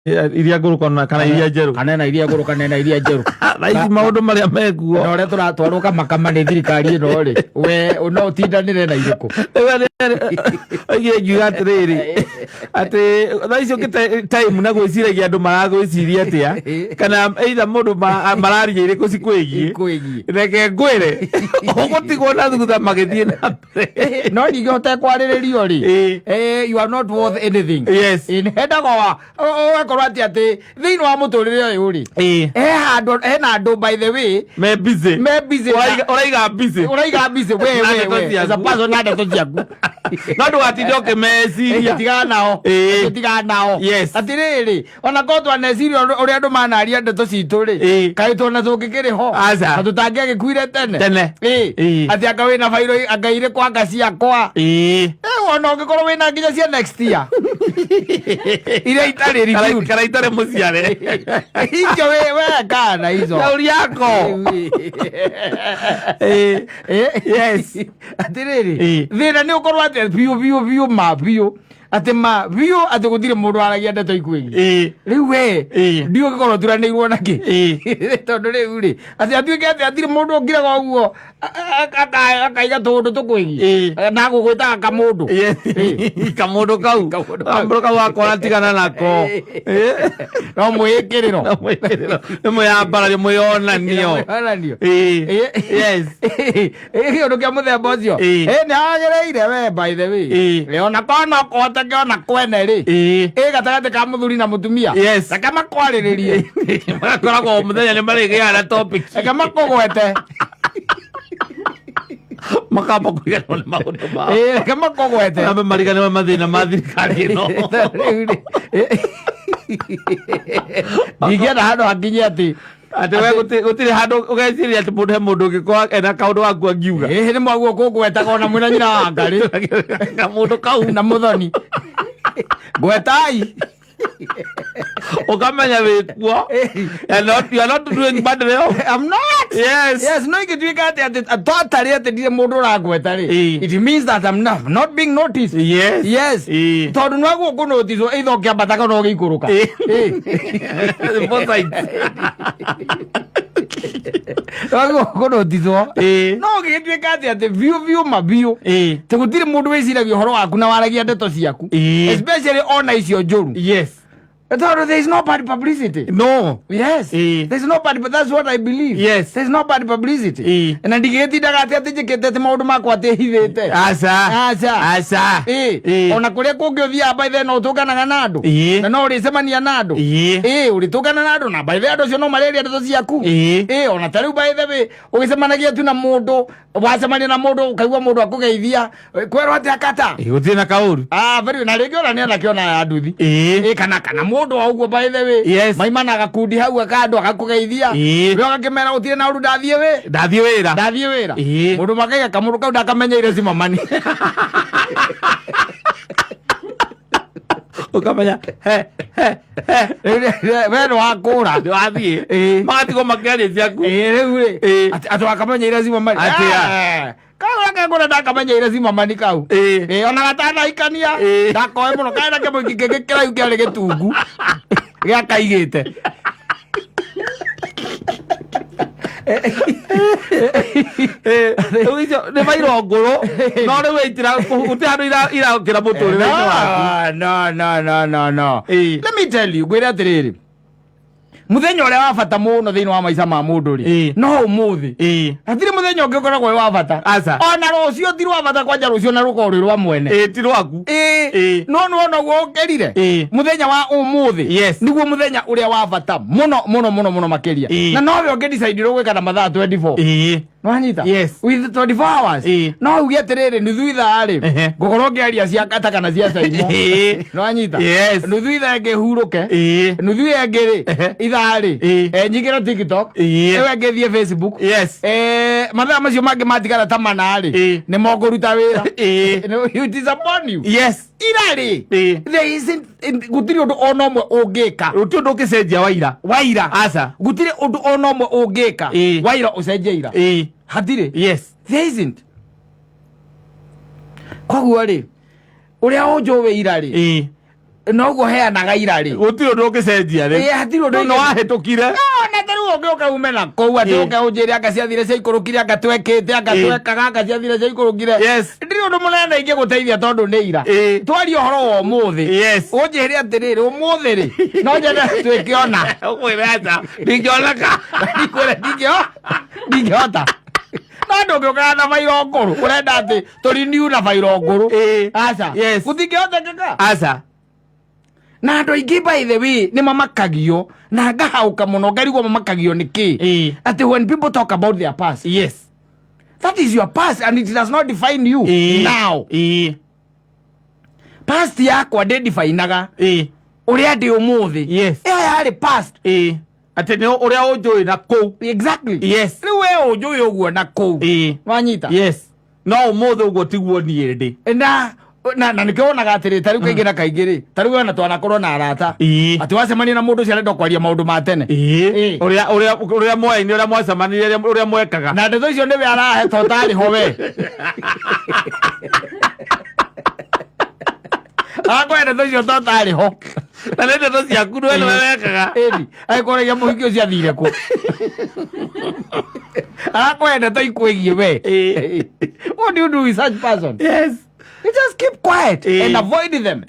Iria ngũrũ kana iria njerũ. Kana ena iria ngũrũ kana ena iria njerũ. Thaa ici maũndũ marĩa mekuo. Na ũrĩa tũratwarwo kamakama nĩ thirikari ĩno rĩ, we no ũtindanĩre na irĩkũ? Oigire ngiuga atĩrĩrĩ, atĩ thaa ici ũkĩte time na gwĩciragia andũ maragwĩciria atĩa, kana either mũndũ mararia irĩkũ cikwĩgiĩ. Ikwĩgiĩ. Reke ngwĩre, ũgũtigwo na thutha magĩthiĩ na mbere. No ningĩ ũtekwarĩrĩrio rĩ, you are not worth anything. Hendaga wa ũgakorwo atĩ thĩinĩ wa mũtũrĩre ũyũ rĩ, he handũ hena andũ, by the way, me busy. Me busy. Ũraiga busy. Ũraiga busy we Na we ndeto we ciaku. as a person na ndeto ciaku. No ndũgatinde ũkĩmeciria. Tigana nao. Tigana nao. Atĩrĩrĩ, ona korwo twaneciria ũrĩa andũ manaria ndeto citũ rĩ, kaĩ tuona tũngĩkĩrĩ ho? Aca. Na tũtangĩagĩkuire tene. Tene. Atĩ anga wĩna bairo anga irĩkũ anga ciakwa. Ona ũngĩkorwo wĩna nginya cia next year iria itarĩ reviewed. Kana itarĩ mũciare. Icio we kana izo. Shauri yako. Atĩrĩrĩ, thĩna nĩ ũkorwo atĩ biũ biũ biũ, ma biũ, atĩ ma biũ atĩ gũtirĩ mũndũ waragia ndeto ikwĩgiĩ. Rĩu we ndiũ ũngĩkorwo ũturanĩirwo na kĩ? Tondũ rĩu rĩ, atĩ atuĩke atĩ hatirĩ mũndũ ũngiraga ũguo akaiga tũũndũ tũkwĩgiĩ na gũgwĩtaga kamũndũ. Kamũndũ kau. Kamũndũ kau. Kamũndũ kau wakora tigana nako. No mwĩkĩrĩro. Nĩ mwĩyambarario, mwĩyonanio. Mwĩyonanio. Kĩũndũ kĩa mũthemba ũcio. Nĩ agĩrĩire we, by the way. Ona korwo no kũhoteke ona kwene rĩ, gatagatĩ ka mũthuri na mũtumia, reke makwarĩrĩrie. Magakoragwo o mũthenya nĩ marĩgĩaga na topic. Reke makũgwete. Makamba kũriganĩrwo nĩ maũndũ mao. Reke makũgwete. Mambe mariganĩrwo nĩ mathĩna ma thirikari ĩno. Rĩu rĩ, ndingĩenda handũ hakinye atĩ Atĩ we gũtirĩ handũ ũgeciria atĩ mũndũ he mũndũ ũngĩkorwo ena kaũndũ gaku angiuga. Nĩ mwaguo kũngwetaga ona mwĩna nyina wa ngarĩ. Kamũndũ kau. Na mũthoni ngwetai. Ũkamenya wĩkuo. You are not doing badly off. I'm not. Yes, no ingĩtuĩka atĩ totally atĩ ndirĩ mũndũ ũrangweta rĩ, it means that I'm not being noticed. Yes. Tondũ nĩwaguo kũnoticwo either ũkĩambata kana ũgĩikũrũka. Both sides. Nĩwaguo kũnoticwo. No ũgĩgĩtuĩka atĩ biũ biũ ma biũ atĩ gũtirĩ mũndũ wĩciragia ũhoro waku na waragia ndeto ciaku, especially ona icio njũru, tondũ there is no bad publicity. No. Yes. There is no bad, but that's what I believe. There is no bad publicity. Na ndigĩtindaga atĩ njĩkĩte atĩ maũndũ makwa atĩ hithĩte. Aca. Aca. Aca. Ona kũrĩa kũngĩ ũthiaga, by the, no ũtũnganaga na andũ. Na no ũrĩcemania na andũ. Ũrĩtũngana na andũ na by the andũ acio no marĩria ndeto ciaku. Ona ta rĩu, by the way, ũgĩcemanagia tu na mũndũ, wacemania na mũndũ ũkaigua mũndũ akũgeithia, "Kwerwo atĩa kata?" Gũtirĩ na kaũru. Ah, very na rĩngĩ ona nĩ anake ona ya nduthi. Kana mũndũ o ũguo, by the way, maima na gakundi hau akandũ agakũgeithia. We ũgakĩmera gũtirĩ na ũru, ndathiĩ wĩ Ndathiĩ wĩra. Ndathiĩ wĩra. Mũndũ makaiga kamũndũ kau ndakamenyeire cimamani. Ũkamenya he he he. We nĩ wakũra. Nĩ wathiĩ. Magatigwo makĩaria ciaku. Rĩu rĩ, atĩ wakamenyeire cimamani. Atĩa? Kau gakengũra ndakamenyeire cimamani kau. Ona gatanaikania ndakoe mũno kaĩ na kĩmũiki kĩngĩ kĩraihu kĩarĩ gĩtungu gĩa kaigĩte. Rĩu icio nĩ bairo ngũrũ, no rĩu itira gũtirĩ handũ irakĩra mũtũrĩre-inĩ waku. No, no, no, no, no. Let me tell you, ngwĩre atĩrĩrĩ, muthenya ũrĩa wa bata mũno thĩinĩ wa maica ma mũndũ rĩ, no ũmũthĩ. Hatirĩ mũthenya ũngĩ ũkoragwo wĩ wa bata. Aca. Ona rũciũ ti rwa bata, kwanja rũciũ na rũkorwo rwĩ rwa mwene. Ti rwaku. No nĩwona ũguo ũkĩrire mũthenya wa ũmũthĩ nĩguo mũthenya ũrĩa wa bata mũno mũno mũno mũno makĩria. Na nowe ũngĩ-decide ũgwĩka na mathaa 24. Nĩwanyita? Yes. With 24 hours, no uge atĩrĩrĩ, nuthu ithaa rĩ, ngũkorwo ngĩaria cia kata kana cia caimo. Nĩwanyita? Yes. Nuthu ithaa ĩngĩ hurũke. Nuthu ĩyo ĩngĩ rĩ, ithaa rĩ, nyingĩre TikTok, ĩyo ĩngĩ thiĩ Facebook. Mathaa macio mangĩ matigara ta mana rĩ, nĩmo ngũruta wĩra. It is upon you. Ira rĩ, there isn't, gũtirĩ ũndũ ona ũmwe ũngĩka. Gũtirĩ ũndũ ũngĩcenjia waira. Waira. Aca. Gũtirĩ ũndũ ona ũmwe ũngĩka waira ũcenjie ira. Hatirĩ. There isn't. Koguo rĩ, ũrĩa ũnjũĩ ira rĩ, Noguo heanaga ira rĩ. Gũtirĩ ũndũ ũngĩcenjia rĩ. Ĩĩ, hatirĩ ũndũ. No wahĩtũkire. Ona ta rĩu ũngĩũka ume na kũu atĩ ũke ũnjĩre anga ciathire ciaikũrũkire, anga twekĩte, anga twekaga, anga ciathire ciaikũrũkire, ndirĩ ũndũ mũnene ingĩgũteithia tondũ nĩ ira. Twarie ũhoro wa ũmũthĩ. Ũnjĩre atĩrĩrĩ, ũmũthĩ rĩ, no nyende twĩke ona. Ũkwĩre aca, ndingĩoneka. Ndikwĩre ndingĩhota. No ndũngĩũkaga na bairo ngũrũ, ũrenda atĩ tũriniu na bairo ngũrũ. Aca. Gũtingĩhotekeka. Aca. Na andũ aingĩ, by the way, nĩ mamakagio na ngahaũka mũno, ngarigwo mamakagio nĩ kĩ, atĩ when people talk about their past, that is your past and it does not define you now. Past yakwa ndĩndefinaga ũrĩa ndĩ ũmũthĩ. Ĩyo yarĩ past. Atĩ nĩ ũrĩa ũnjũĩ na kũu. Exactly. Rĩu we ũnjũĩ ũguo na kũu. Wanyita? Yes, no ũmũthĩ ũguo tiguo niĩ ndĩ. Na nĩkĩo wonaga atĩrĩ, ta rĩu kaingĩ na kaingĩ rĩ, ta rĩu ona twanakorwo na arata, atĩ wacemania na mũndũ ũcio arenda kwaria maũndũ ma tene. Ũrĩa mwaini, ũrĩa mwacemanirie, ũrĩa mwekaga. Na ndeto icio nĩwe arahe to ũtarĩ ho we. Arakũhe ndeto icio to ũtarĩ ho. Na nĩ ndeto ciaku, nĩwe wekaga. Ĩni agĩkũragia mũhiki ũcio athire kũ, arakũhe ndeto ikwĩgiĩ we. What do you do with such person? You just keep quiet and avoid them,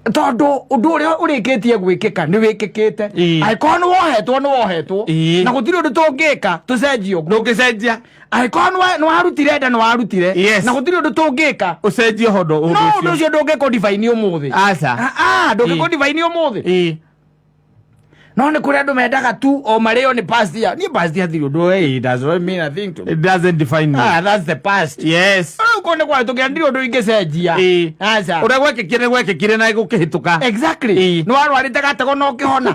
tondũ ũndũ ũrĩa ũrĩkĩtie gwĩkĩka nĩ wĩkĩkĩte. Angĩkorwo nĩ wohetwo, nĩ wohetwo. Na gũtirĩ ũndũ tũngĩka tũcenjie ũguo. Ndũngĩcenjia. Angĩkorwo nĩ warutire nda, nĩ warutire. Na gũtirĩ ũndũ tũngĩka ũcenjie ũndũ no ũndũ ũcio. Ũcio ndũngĩkũ-define ũmũthĩ. Aca. Ah, ah, ndũngĩkũ-define ũmũthĩ. No nĩ kũrĩ andũ mendaga tu o marĩo nĩ past ya niĩ. Past hatirĩ ũndũ, hey, it does not mean a thing to me. It doesn't define me. Ah, that's the past. Rĩu kũu nĩ kũhĩtũkĩra, ndirĩ ũndũ ingĩcenjia. Aca. Ũrĩa gwekĩkire nĩ gwekĩkire na gũkĩhĩtũka. Exactly. Nĩ warwarĩte gatego na ũkĩhona.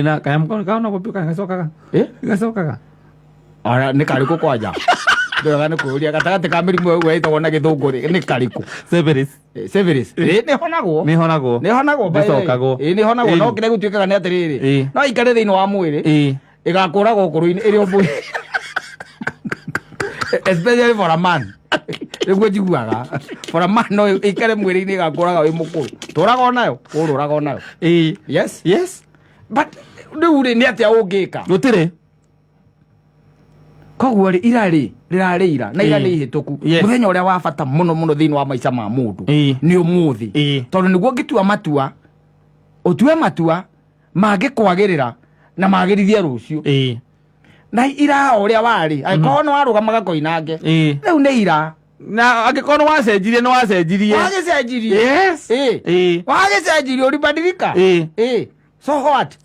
Na kaya mkono kaona gũtuĩka gacokaga. Gacokaga. Ora nĩ karĩkũ kwanja? Ndĩroga nĩ kũũria gatagatĩ ka mĩrimũ ĩyo ĩtagwo na gĩthũngũ rĩ, nĩ karĩkũ? Syphilis. Syphilis. Nĩ honagwo. Nĩ honagwo. Nĩ honagwo, by the way. Ndĩcokagwo. Nĩ honagwo, no kĩrĩa gũtuĩkaga nĩ atĩrĩrĩ, no ikare thĩinĩ wa mwĩrĩ, ĩgakũraga ũkũrũ-inĩ ĩrĩ o mwĩrĩ. Especially for a man. Nĩguo njiguaga. For a man no ĩikare mwĩrĩ-inĩ, ĩgakũraga wĩ mũkũrũ. Tũraga onayo, ũrũraga onayo. Yes. But rĩu rĩ, nĩ atĩa ũngĩka? Gũtirĩ. Koguo rĩ, ira rĩ rĩrarĩ ira na ira nĩ ihĩtũku. Mũthenya ũrĩa wa bata mũno mũno thĩinĩ wa maica ma mũndũ nĩ ũmũthĩ, tondũ nĩguo ũngĩtua matua, ũtue matua mangĩkwagĩrĩra na magĩrithie rũciũ. Na ira o ũrĩa warĩ, angĩkorwo nĩ warũgamaga koinange, rĩu nĩ ira. Na angĩkorwo nĩ wacenjirie, nĩ wacenjirie. Wagĩcenjirie. Wagĩcenjirie, ulibadilika. So what?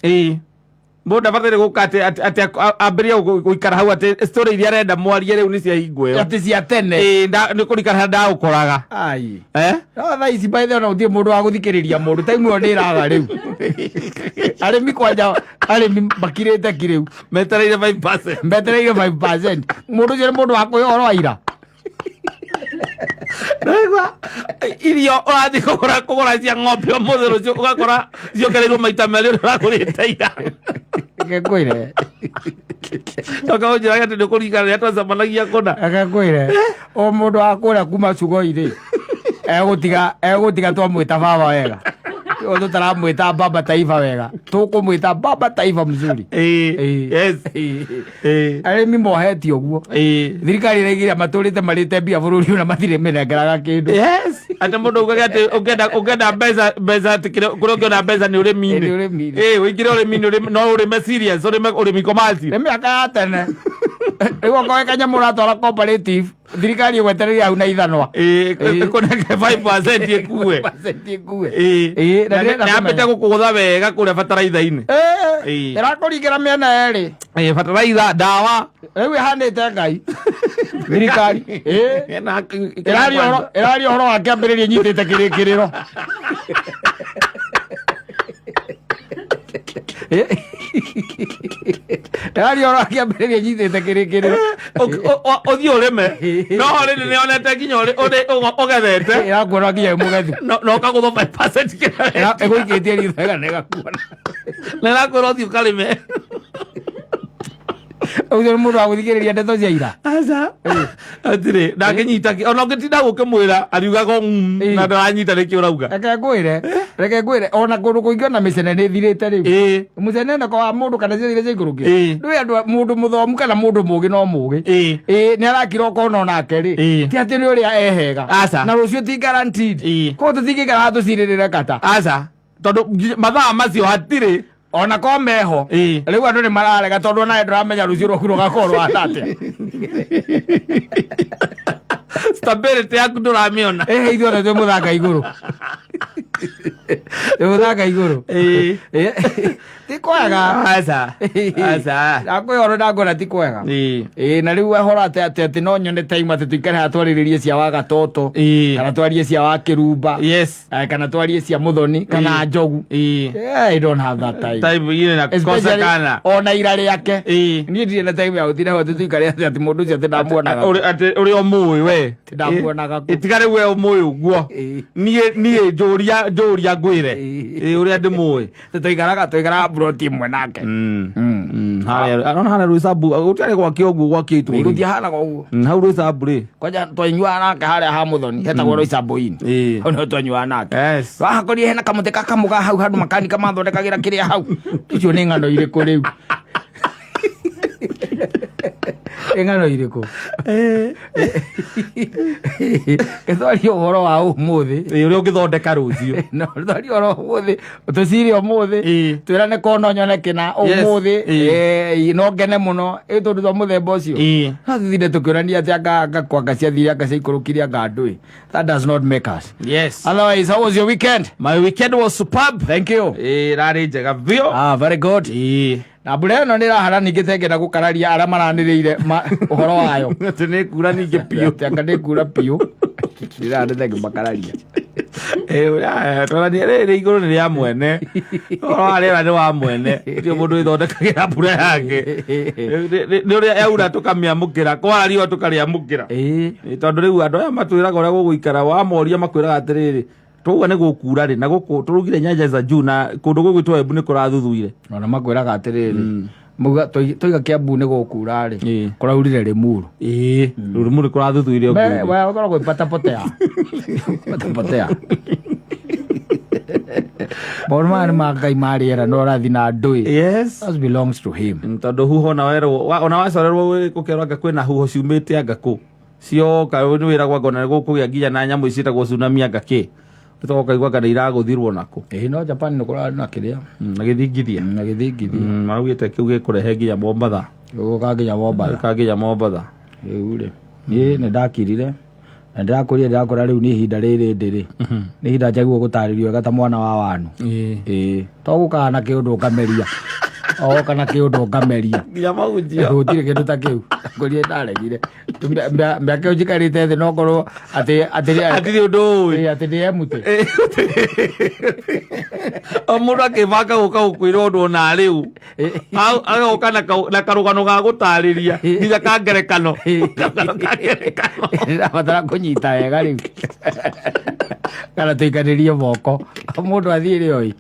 Mũndũ ndabataire gũka atĩ ambĩrĩrie gũikara hau atĩ story iria arenda mwarie rĩu nĩ cia hingo ĩyo. Atĩ cia tene. Nĩ kũrikana harĩa ndagũkoraga. Ai. Eh? No thaa ici, by the way, ona gũtirĩ mũndũ wa gũthikĩrĩria mũndũ, time ĩyo nĩ ĩraga rĩu. Arĩmi kwanja, arĩmi makirĩte ki rĩu. Metereire 5%. Metereire 5%. Mũndũ ũcio nĩ mũndũ wa kwĩhe ũhoro wa ira. Naigua irio ũrathiĩ kũgũra cia ng'ombe ũmũthĩ, rũciũ ũgakora ciongereirwo maita merĩ ũrĩa ũragũrĩte ira. Reke ngwĩre. Coka ũnjĩrage atĩ nĩ ũkũringana rĩrĩa twacemanagia kũna. Reke ngwĩre, o mũndũ wa kũrĩa kuma Sugoi rĩ, egũtiga twamwĩta baba wega. O tũtaramwĩta baba taifa wega, tũkũmwĩta baba taifa mzuri. Arĩmi mohetio ũguo. Thirikari ĩraigĩra matũrĩte marĩte mbia bũrũri ũyũ na matirĩ mĩnengeraga kĩndũ. Yes, atĩ mũndũ augage atĩ ũngĩenda mbeca, atĩ kũrĩa ũngĩona mbeca nĩ ũrĩmi-inĩ. Nĩ ũrĩmi-inĩ. Ũingĩre ũrĩmi-inĩ, no ũrĩme serious, ũrĩme ũrĩmi commercial. Nĩ mĩaka ya tene. Rĩu okorwo wĩ kanyamũ ũratwara cooperative, thirikari ĩgwetereire hau na ithanwa. Ĩkũnenge 5% ĩkue. Percent ĩkue. Na Na ndĩrenda nĩ ambĩte kũmenya. gũkũgũtha wega kũrĩa bataraitha-inĩ. Ĩrakũringĩra mĩena yerĩ. Bataraitha, ndawa. Rĩu ĩhanĩte Ngai thirikari. Ĩraria ũhoro wa kĩambĩrĩria nyitĩte kĩrĩkĩrĩro. Ĩraria ũhoro wa kĩambĩrĩria nyitĩte kĩrĩkĩrĩro. Ũthiĩ ũrĩme, no already nĩ onete nginya ũgethete. Ĩrakuona nginya wĩ mũgethu. Na ũkagũthwo 5% kĩrĩa. Ĩgũikĩtie ritho ĩga na ĩgakuona. Na ĩrakwĩra ũthiĩ ũkarĩme. Ũcio nĩ mũndũ wa gũthikĩrĩria ndeto cia ira. Aca, atirĩ ndangĩnyita, ona ũngĩtinda gũkĩmwĩra ariugaga na ndaranyita nĩkĩ ũrauga. Reke ngwĩre ona kũndũ kũingĩ ona mĩcene nĩ ĩthirĩte rĩu. Mũcene nako wa mũndũ kana ciathire ciaikũrũkio. Ndũĩ andũ mũndũ mũthomu kana mũndũ mũgĩ no mũgĩ. Ĩĩ, nĩ arakira ũkona onake rĩ. Ti atĩ nĩ ũrĩa ehega. Aca. Na rũciũ ti guaranteed. Koguo tũtingĩikara tũcirĩrĩre kata. Aca, tondũ mathaa macio hatirĩ. Ona ko meho. Rĩu andũ nĩ mararega tondũ onawe ndũramenya rũciũ rwaku rũgakorwo rũhana atĩa. Stability yaku ndũramĩona. Ĩhĩ, ithuothe twĩ mũthanga igũrũ. Twĩ mũthanga igũrũ. Ti kwega. Aca, aca. Ndakwĩhoro ndangona ti kwega. Ĩĩ, na rĩu wahoro atĩ no nyone time atĩ tũikare haha twarĩrĩrie cia wa gatoto kana twarie cia wa kĩrumba, kana twarie cia mũthoni kana njogu. I don't have that time. Time ile na Especially kosekana. Ona ira rĩake. Niĩ ndirĩ na time ya gũtinda ho atĩ tũikare atĩ mũndũ ũcio atĩ ndamuonaga. Atĩ ũrĩa ũmũĩ we. Ndamuonaga kũ. Tiga rĩu we ũmũĩ ũguo. Niĩ njũria ngwĩre. Ũrĩa ndĩmũĩ. Tũikaraga mburoti ĩmwe nake. Harĩa arona harĩa Rwĩsambu gũtiarĩ gwake ũguo gwakĩtwo rĩ. Gũtiahanaga ũguo. Hau Rwĩsambu rĩ. Kwanja twanyuaga nake harĩa ha mũthoni hetagwo Roysambu Inn. Hau nĩho twanyuaga nake. Wahakorire hena kamũtĩ kakamũga hau handũ makanika mathondekagĩra kĩrĩa hau. Icio nĩ ng'ano irĩkũ rĩu? Nĩ ng'ano irĩkũ? Twarie ũhoro wa ũmũthĩ. Ũrĩa ũngĩthondeka rũciũ. No twarie ũhoro wa ũmũthĩ, tũcire ũmũthĩ, twĩrane ko no nyone kĩna ũmũthĩ, no ngene mũno ĩ tondũ twa mũthemba ũcio. No tũthire tũkĩũrania atĩ anga kwanga ciathire, anga ciaikũrũkire, anga ndũĩ. That does not make us. Otherwise, how was your weekend? My weekend was superb. Thank you. Rarĩ njega biũ. Ah, very good. Na mbura ĩno nĩ ĩrahana ningĩ tengena gũkararia arĩa maranĩrĩire ũhoro wayo. Atĩ nĩ kura ningĩ biũ. Atĩ anga nĩ kura biũ. Ndĩrahana tenge makararia. Twarania rĩrĩ igũrũ nĩ rĩa mwene. Ũhoro wa rĩera nĩ wa mwene. Gũtirĩ mũndũ wĩthondekagĩra mbura yake. Nĩ ũrĩa yaura tũkamĩamũkĩra, kwara riũa tũkarĩamũkĩra. Tondũ rĩu andũ aya matwĩraga ũrĩa gũgũikara, wamoria makwĩraga atĩrĩrĩ, twauga nĩ gũkura rĩ, na gũkũ tũrugire nyanja za juu na kũndũ gũgwĩtwo Embu nĩ kũrathuthuire. Ona makwĩraga atĩrĩrĩ, mauga twaiga Kiambu nĩ gũkura rĩ, kũraurire Limuru. Ĩĩ, Limuru kũrathuthuire ũguo. We ũkoragwo pata potea. Pata potea. Maũndũ maya nĩ ma Ngai ma rĩera no ũrathiĩ na ndũĩ. That belongs to him. Tondũ huho ona werwo ona wacorerwo ũkerwo anga kwĩna huho ciumĩte anga kũ cioka nĩ wĩragwo anga ona gũkũgĩa nginya na nyamũ ciĩtagwo tsunami anga kĩ, ũcoka ũkaigua anga nĩ iragũthirwo nakũ. Ĩĩ, no Japan nĩ kũrarĩ na kĩrĩa. Na gĩthingithia. Na gĩthingithia. Maraugĩte kĩu gĩkũrehe nginya Mombatha. Gũka nginya Mombatha. Gĩũka nginya Mombatha. Rĩu rĩ, niĩ nĩ ndakirire na ndĩrakũrire, ndĩrakũra rĩu nĩ ihinda rĩrĩ ndĩrĩ nĩ ihinda njagĩrĩirwo gũtarĩrio wega ta mwana wa wanu. Ĩĩ, to gũkaga na kĩũndũ ũkameria, oka na kĩũndũ ũkameria. Nginya mahunjio. Gũtirĩ kĩndũ ta kĩu ngũrie ndaregire. Mĩaka ĩyo njikarĩte thĩ no ngorwo atĩ Hatirĩ ũndũ ũĩ. Ĩĩ, atĩ ndĩ emutĩ. O mũndũ akĩbanga gũka gũkwĩra ũndũ ona rĩu agoka na karũgano ga gũtarĩria nginya ka ngerekano. Karũgano ka ngerekano. Ndĩrabatara kũnyita wega rĩu kana tũikanĩrie moko mũndũ athiĩ rĩoi.